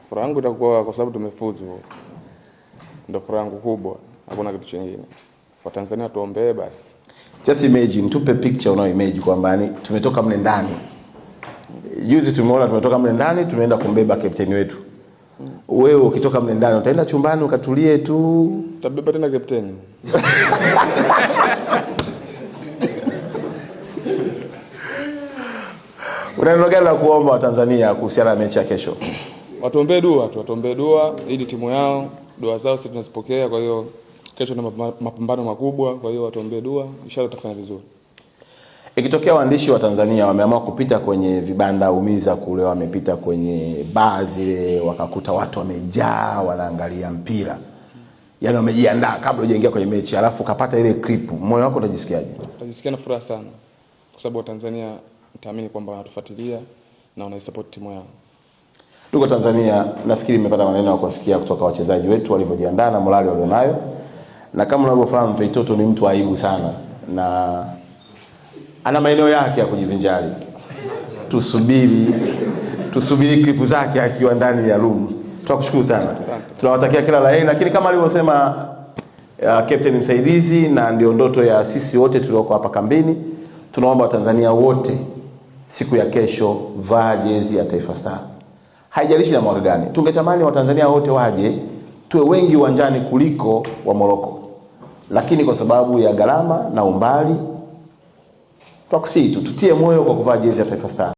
Furaha yangu itakuwa kwa sababu tumefuzu, ndio furaha yangu kubwa, hakuna kitu chingine. Watanzania tuombee basi. Just imagine, tupe picture unayo image kwamba yani tumetoka mle ndani. Juzi tumeona tumetoka mle ndani tumeenda kumbeba kapteni wetu. Wewe ukitoka mle ndani utaenda chumbani ukatulie tu. Tutabeba tena kapteni. Una neno gani la kuomba Watanzania kuhusiana na mechi ya kesho? Watuombee dua tu, watuombee dua ili timu yao, dua zao sisi tunazipokea. Kwa hiyo kesho ni mapambano makubwa, kwa hiyo watuombee dua, inshallah tutafanya vizuri. Ikitokea waandishi wa Tanzania wameamua kupita kwenye vibanda umiza kule, wamepita kwenye baa zile, wakakuta watu wamejaa wanaangalia mpira, yaani wamejiandaa kabla hujaingia kwenye mechi, alafu ukapata ile clip, moyo wako utajisikiaje? Utajisikia na furaha sana, kwa sababu Watanzania nitaamini kwamba wanatufuatilia na wanaisupport timu yao. Tuko Tanzania, nafikiri mmepata maneno ya kusikia kutoka wachezaji wetu walivyojiandaa na morali walionayo, na kama unavyofahamu Feitoto ni mtu aibu sana na ana maeneo yake ya kujivinjari. Tusubiri klipu zake akiwa ndani ya room. Tunakushukuru sana, tunawatakia kila la heri, lakini kama alivyosema captain msaidizi, na ndio ndoto ya sisi wote tulioko hapa kambini, tunaomba Watanzania wote siku ya kesho, vaa jezi ya Taifa Star, haijalishi na mwaka gani. Tungetamani Watanzania wote waje tuwe wengi uwanjani kuliko wa Morocco, lakini kwa sababu ya gharama na umbali, tunakusihi tu tutie moyo kwa kuvaa jezi ya Taifa Star.